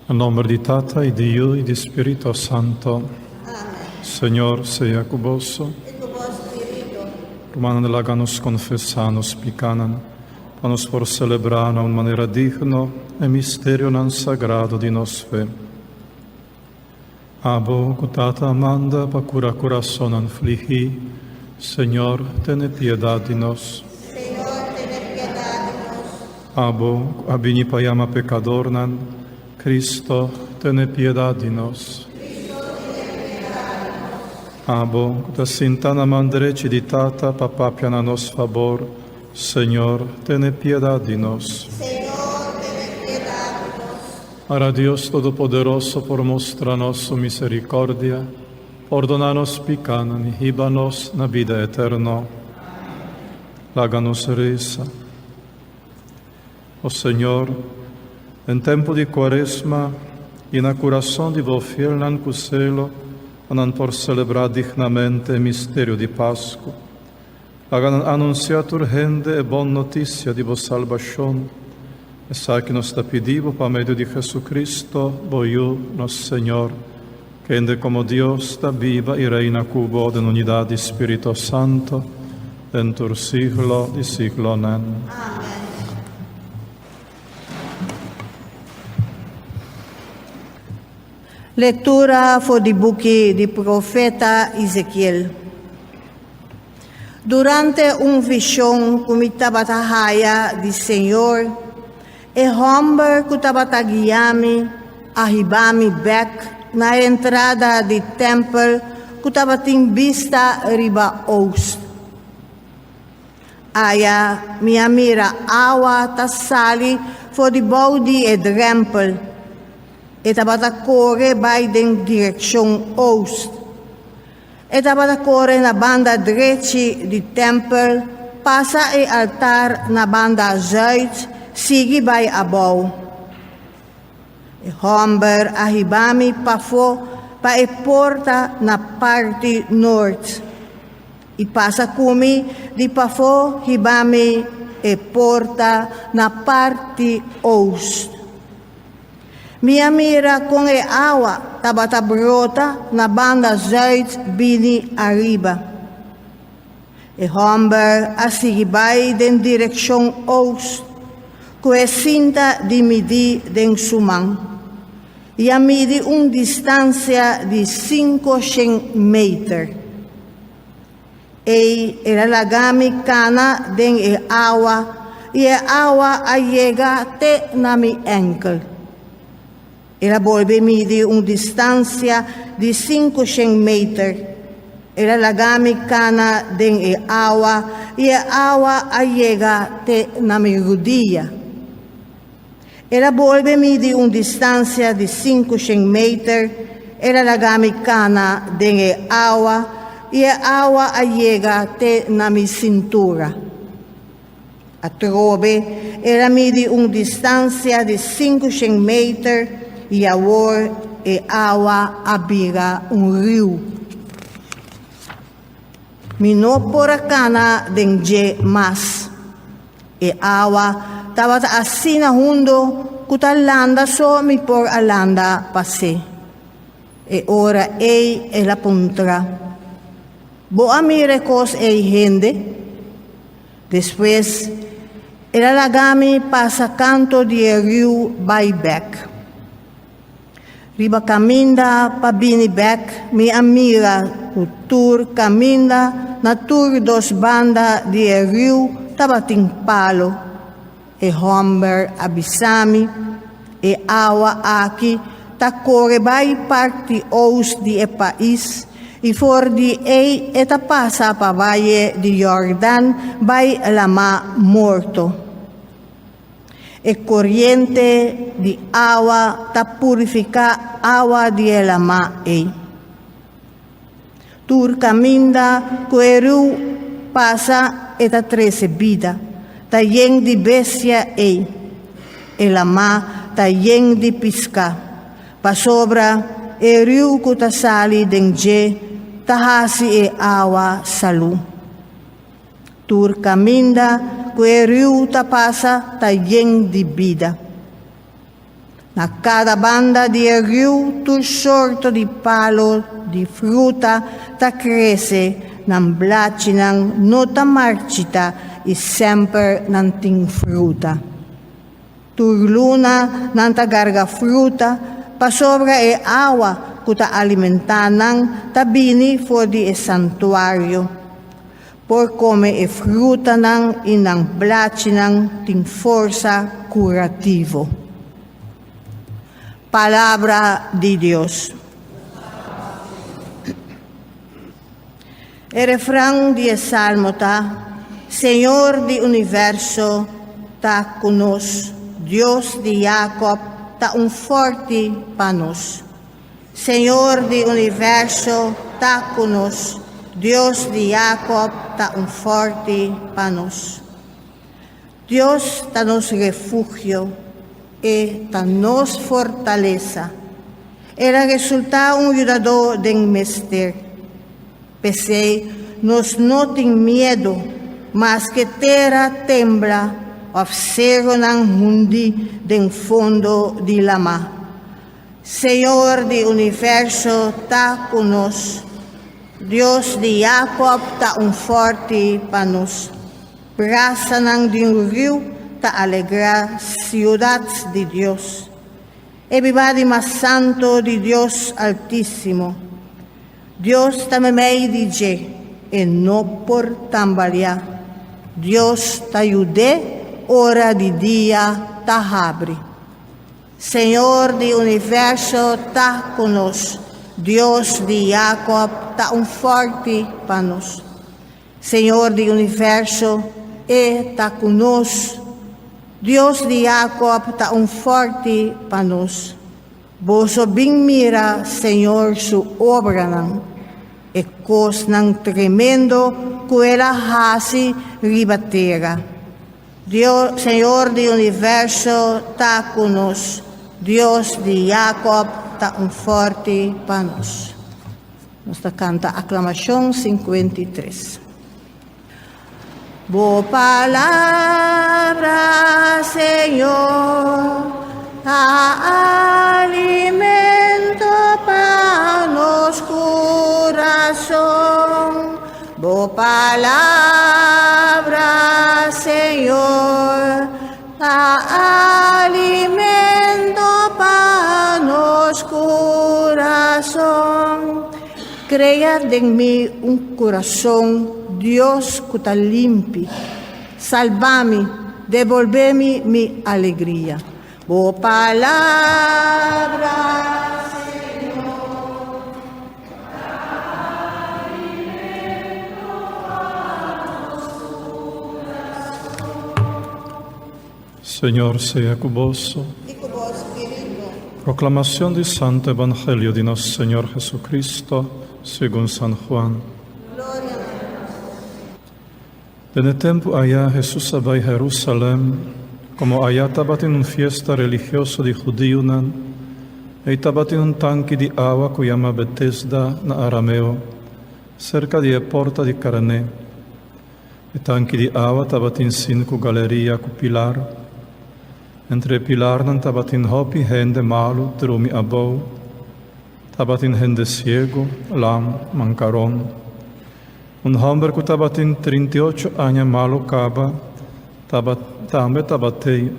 Na nomber di Tata y di Yu y di Spirito Santo. Amen. Señor sea cu boso. I ku bo spiritu. Rumannan laga nos confesa nos picanan, pa nos por celebra na un manera digno e misterionan sagrado di nos fe. Abo cu Tata a manda pa cura curasonnan fligí, Señor, tene piedad di nos. Señor, tene piedad di nos. Abo cu a bini pa yama pecadornan, Cristo, tene piedad di nos. Cristo, tene piedad di nos. Abo cu ta sinta na man drechi di Tata pa papia na nos fabor, Señor, tene piedad di nos. Señor, tene piedad di nos. Ora Dios Todopoderoso por mustra nos su misericordia, pordona nos picanan y hiba nos na bida eterno. Laga nos reza. O Señor, den tempo di Cuaresma, yena curason di bo fielnan cu celo pa nan por celebra dignamente e misterio di Pascu. Laga nan anunsiá tur hende e bon notisia di bo salbashon. Esaki nos ta pidi bo pa medio di Jesucristo, bo Yu, nos Señor, kende komo Dios ta biba i reina ku bo den unidat di Spirito Santo, den tur siglo di siglonan. Amen. Lektura for di buki di profeta Ezekiel. Durante un vishon ku mi tabata haya di Señor, e hòmber ku tabata guia mi a hiba mi bèk na e entrada di tèmpel ku tabatin bista riba oost. Aya mi a mira awa ta sali for di bou di e drèmpel. E tabata kore bai den direkshon oost. E tabata kore na banda drechi di tèmpel, pasa e altar na banda zùit, sigui bai abou. E hòmber a hiba mi pafó pa e porta na parti nort, i pasa ku mi di pafó hiba mi e porta na parti ost. Mi a mira kon e awa tabata brota na banda zùit bini ariba. E hòmber a sigui bai den direkshon ost ku e sinta di midí den su man i a midi un distansia di sinkoshen meter. Ei el a laga mi kana den e awa i e awa a yega te na mi ènkel. El a bolbe midi un distansia di sinkushen meter. El a laga mi kana den e awa i e awa a yega te na mi rudia. El a bolbe midi un distansia di sinkushen meter, el a laga mi kana den e awa i e awa a yega te na mi sintura. Atrobe el a midi un distansia di sinkushen meter i awor e awa a bira un riu. Mi no por a kana den dje mas. E awa tabata asina hundo ku ta landa so mi por a landa pas'é. E ora ei el a puntra, Bo a mira e kos ei, hende? Despues el a laga mi pasa kanto di e riu bai bèk. Riba kaminda pa bini bèk mi a mira ku tur kaminda na tur dos banda di e riu tabatin palu. E hòmber a bisa mi, E awa aki ta kore bai parti oos di e pais, i for di ei e ta pasa pa vaye di Yordan bai Lamá Morto. E koriente di awa ta purifiká awa di e lamá ei. Tur kaminda ku e riu pasa e ta trese bida, ta yen di bestia ei. E lamá ta yen di piská, pasobra e riu ku ta sali den dje ta hasi e awa salu. Tur kaminda ku e riu ta pasa ta yen di bida. Na kada banda di e riu tur sorto di palo di fruta ta krese, nan blachinan no ta marchita i semper nan tin fruta. Tur luna nan ta garga fruta, pasobra e awa ku ta alimentá nan ta bini for di e santuario. Por kome e frutanan i nan blachinan tin forsa kurativo. Palabra di Dios. E refran di e salmo ta, Señor di universo ta ku nos, Dios di Jakòb ta un fòrti pa nos. Señor di universo ta ku nos, Dios di Jakòb ta un fòrti pa nos. Dios ta nos refugio, E ta nos fortalesa. El a resultá un yudadó den mester. P'esei nos no tin miedu, maske tera tembla òf seronan hundi den fondo di lamá. Señor di universo ta ku nos. Dios di Jakòb ta un fòrti pa nos. Brasanan di un riu ta alegrá siudat di Dios, e bibá di mas santu di Dios Altísimo. Dios ta meimei di dje, e no por tambaliá. Dios ta yud'é ora di dia ta habri. Señor di universo ta ku nos, Dios di Jakòb ta un fòrti pa nos. Señor di universo, E ta ku nos, Dios di Jakòb ta un fòrti pa nos. Boso bin mira Señor su obranan, e kosnan tremendo ku El a hasi riba tera. Dios, Señor di universo ta ku nos, Dios di Jakòb ta un fòrti pa nos. Nos ta kanta aklamashon 53. Bo palabra, Señor, ta alimento pa nos kurason. Bo palabra, Señor, ta alimento pa nos kurason. Krea den mi un kurason, Dios, ku ta limpi. Salba mi, debolbe mi mi alegria. Bo palabra, Señor. Señor sea ku boso. I ku bo spiritu. Proclamación di Santo Evangelio di nos Señor Jesucristo segun San Juan. Gloria na Dios. Den e tempu ayá Hesus a bai Herusalèm, komo ayá tabatin un fiesta religioso di hudiunan, ei tabatin un tanki di awa ku yama Betesda na arameo, serka di e porta di Karné. E tanki di awa tabatin sinku galeria ku pilar. Entre e pilarnan tabatin hopi hende malu drumi abou. Tabatin hende siegu, lam, mankaron. Un hòmber ku tabatin 38 aña malu kaba taba tambe tabat'ei.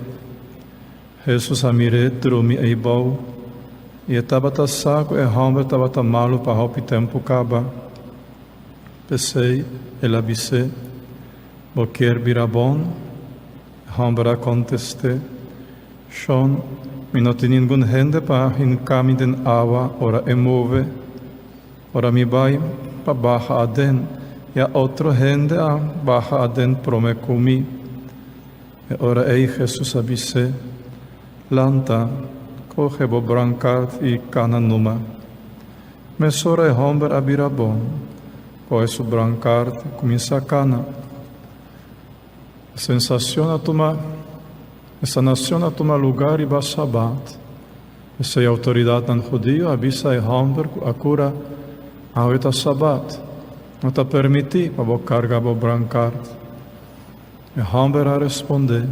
Hesus a mir'é drumi ei bou, i e tabata sa ku e hòmber tabata malu pa hopi tempu kaba. P'esei el a bis'é, Bo kier bira bon? E hòmber a kontest'é, Shon, mi no tin ningun hende pa hinká mi den awa ora e move. Ora mi bai pa baha aden, ya otro hende a baha aden promé ku mi. E ora ei Hesus a bis'é, Lanta, kohe bo brankart i kana numa. Mesora e hòmber a bira bon, kohe su brankart i kuminsá kana. E sensashon a tuma E sanashon a tuma lugá riba Sabat. P'esei outoridatnan hudiu a bisa e hòmber ku a kura, Awe ta Sabat, no ta permití pa bo karga bo brankart. E hòmber a respondé,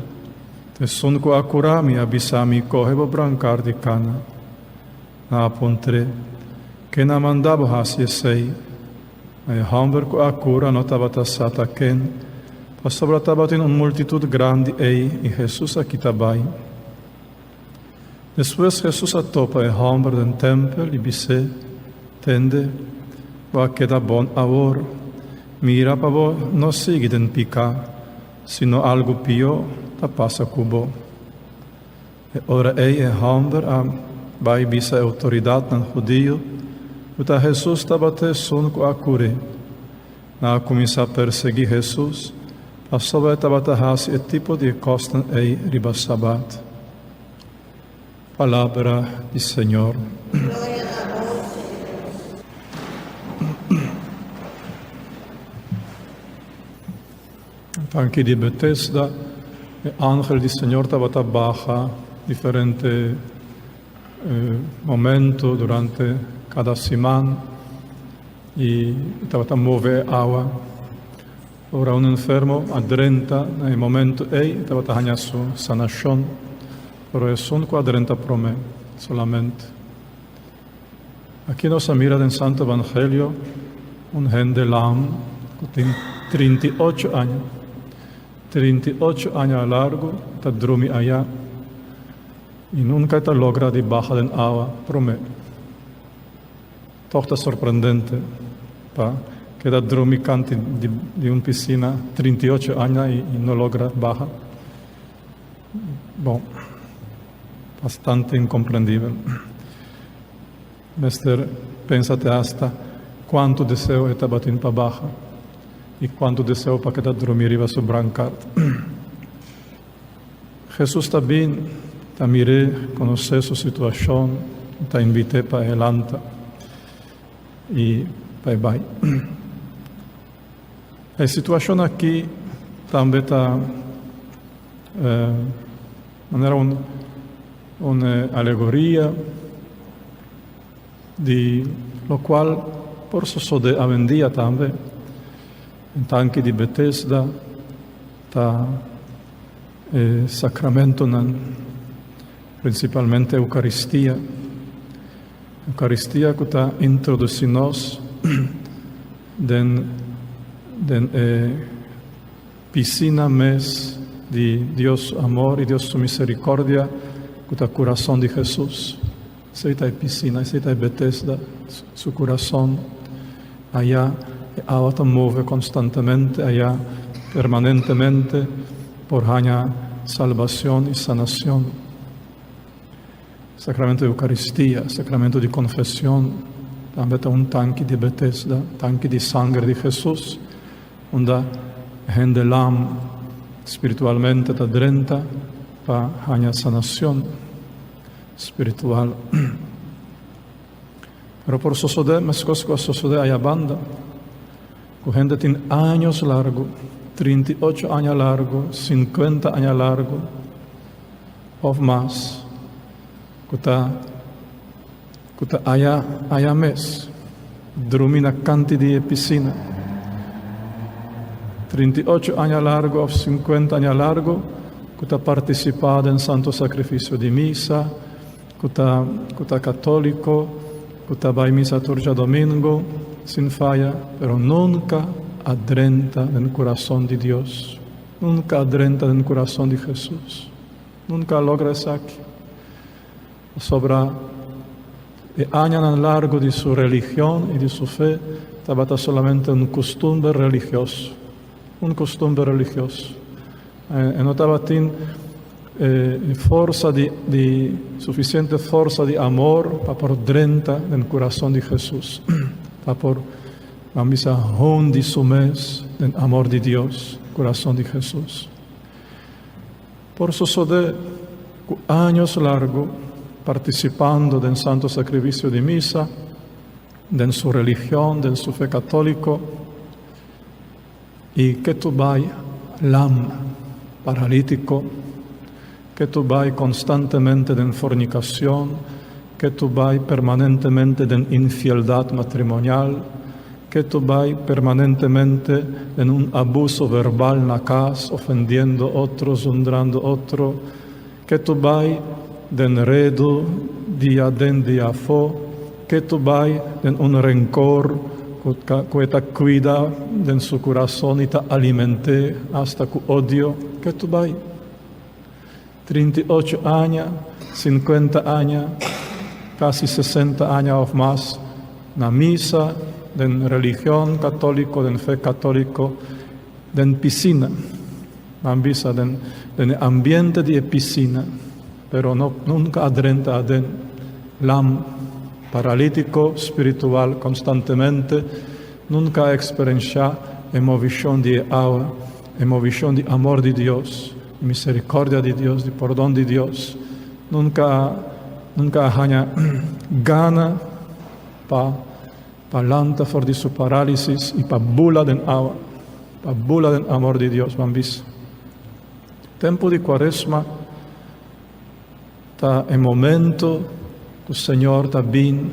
Esun ku a kura mi a bisa mi, Kohe bo brankar di kana. Nan a puntr'é, Ken a manda bo hasi esei? Ma e hòmber ku a kura no tabata sa ta ken, pasobra tabatin un multitut grandi ei i Hesus a kita bai. Despues Hesus a topa e hòmber den tèmpel i bis'é, Tende, bo a keda bon awor. Mira pa bo no sigui den piká, sino algu pió ta pasa ku bo. E ora ei e hòmber a bai bisa e outoridatnan hudiu ku ta Hesus tabata esun ku a kur'é. Nan a kuminsá persiguí Hesus pasobra e tabata hasi e tipo di e kosnan ei riba Sabat. Palabra di Señor. Gloria na bo, Señor. Tanki di Betesda, e angel di Señor tabata baha diferente momento durante cada siman y tabata move e awa. Ora un enfermo a drenta na e momento ey, e tabata haña su sanacion, pero esun cu a drenta prome solamente. Aki nos a mira den Santo Evangelio un hende lam ku tin 38 aña. 38 aña largu ta drumi aya i nunka e ta logra di baha den awa promé. Tòg ta sorprendente pa keda drumi kanti di un pisina 38 aña i no logra baha. Bon, bastante incomprendibel. Mester pensa te hasta cuanto deseo e tabatin pa baha y cuanto deseo pa keda drumi riba su brancard. Jesus ta bin, ta mir'é, conoce su situacion, ta invit'é pa e lanta y pa e bai. E situacion aki tambe ta manera un un alegoria di locual por sosode awendia tambe. E tanki di Betesda ta e sacramentonan, principalmente Eucaristia. Eucaristia cu ta introduci nos den den e pisina mes di Dios su amor i Dios su misericordia cu ta curason di Jesus. Esey ta e pisina, esey ta e Betesda, su curason. Aya e awa ta move constantemente, aya permanentemente por haña salbacion i sanacion. Sacramento di Eucaristia, Sacramento di Confesion, tambe ta un tanki di Betesda, tanki di sanger di Jesus, unda hende lam spiritualmente ta drenta pa haña sanacion spiritual. Pero por sosode mescos cu a sosode aya banda, cu hende tin años largo, 38 aña largo, 50 aña largo, of mas ku ta ku ta aya aya mes drumi na kanti di e pisina 38 aña largo of 50 aña largo ku ta partisipá den santo sakrifisio di misa ku ta ku ta katóliko ku ta bai misa tur djadomingo sin faya pero nunka a drenta den kurason di Dios. Nunca a drenta den curason di Jesus. Nunca a logra esaki. Pasobra e añanan largo di su religion y di su fe tabata solamente un custumber religioso. Un custumber religioso. E no tabatin e forsa di, di suficiente forsa di amor pa por drenta den curason di Jesus. Pa por Nan bisa hundi su mes den amor di Dios, kurason di Hesus. Por sosodé ku años largu partisipando den Santo Sakrifisio di Misa, den su religion, den su fe katóliko, i ke tu bai lam, paralítiko, ke tu bai konstantemente den fornikacion, ke tu bai permanentemente den infieldat matrimonial, Ketu bai permanentemente den un abuso verbal na kas, ofendiendo otro, zundrando otro. Ketu bai den redu dia den dia afó. Ketu bai den un renkor ku ku e ta kuida den su kurason i ta aliment'é asta ku odio. Ketu bai. 38 aña, 50 aña, kasi 60 aña òf mas na misa, den religion katóliko, den fe katóliko, den pisina. Nan bisa den den e ambiente di e pisina, pero no nunka a drenta aden. Lam, paralítiko spiritual konstantemente, nunka a eksperenshá e movishon di e awa, e movishon di amor di Dios, di miserikòrdia di Dios, di pordon di Dios. Nunka a nunka a haña gana pa Pa lanta for di su parálisis i pa bula den awa, pa bula den amor di Dios. Ban bisa. Tempu di Kuaresma ta e momento ku Señor ta bin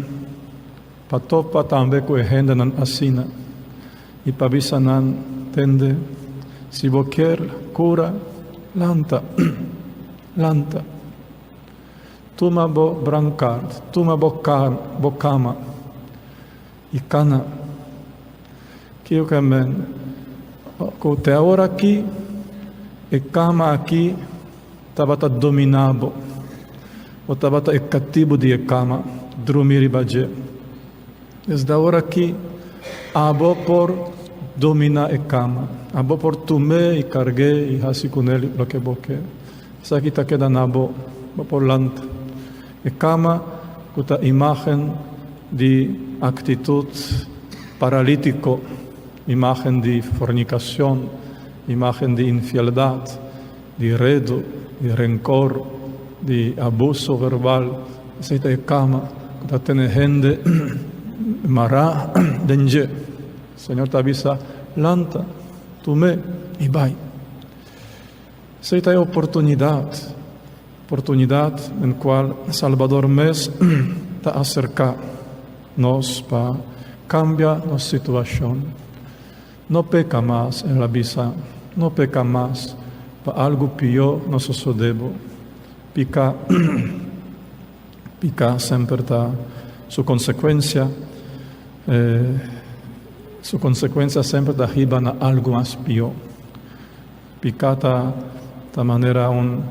pa topa tambe ku e hendenan asina i pa bisa nan, Tende, si bo kier kura, lanta, lanta. Tuma bo brankart, tuma bo bo kama i kana. Kiko ke men? Ku te awor aki e kama aki tabata dominá bo. Bo tabata e katibu di e kama, drumi riba dje. Desde awor aki abo por dominá e kama. Abo por tum'é i karg'é i hasi kuné loke bo ke. Esaki ta keda na bo, bo por lanta. E kama ku ta imágen di aktitut paralítiko, imágen di fornikashon, imágen di infieldat, di redu, di renkor, di abuso verbal, esei ta e kama ku ta tene hende mará den dje. Señor ta bisa, Lanta, tum'é i bai. Esei ta e oportunidat, oportunidat den kual Salbador mes ta aserká nos pa kambia nos situashon. No peka mas, el a bisa, no peka mas, pa algu pió no sosodé bo. Piká, piká semper ta su konsekuensia, su konsekuensia semper ta hiba na algu mas pió. Piká ta ta manera un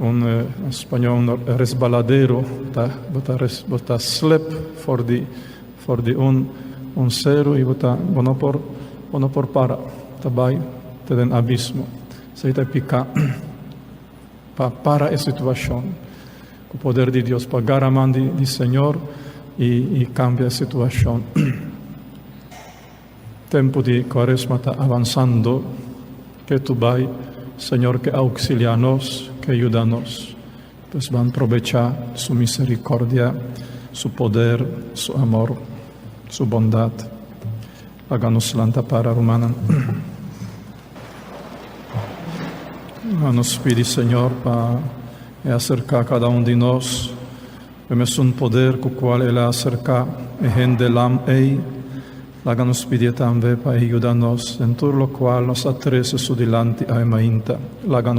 un en spañol un resbaladero, ta bo ta bo ta slip for di for di un un seru i bo ta bo no por bo no por para, ta bai te den abismo. Esei ta e piká. Pa para e situashon ku poder di Dios, pa gara man di di Señor i i kambia e situashon. Tempu di Kuaresma ta avansando, ke tu bai, Señor ke auxiliá nos, ke yuda nos. Pues ban probechá Su misericordia, Su poder, Su amor, Su bondad. Laga nos lanta para, rumannan. Nos pidi Señor pa E aserká kada un di nos. E mesun poder ku kual El a aserká e hende lam ei, laga nos pidié tambe pa E yuda nos den tur lokual nos a trese Su dilanti awe mainta. Laga nos.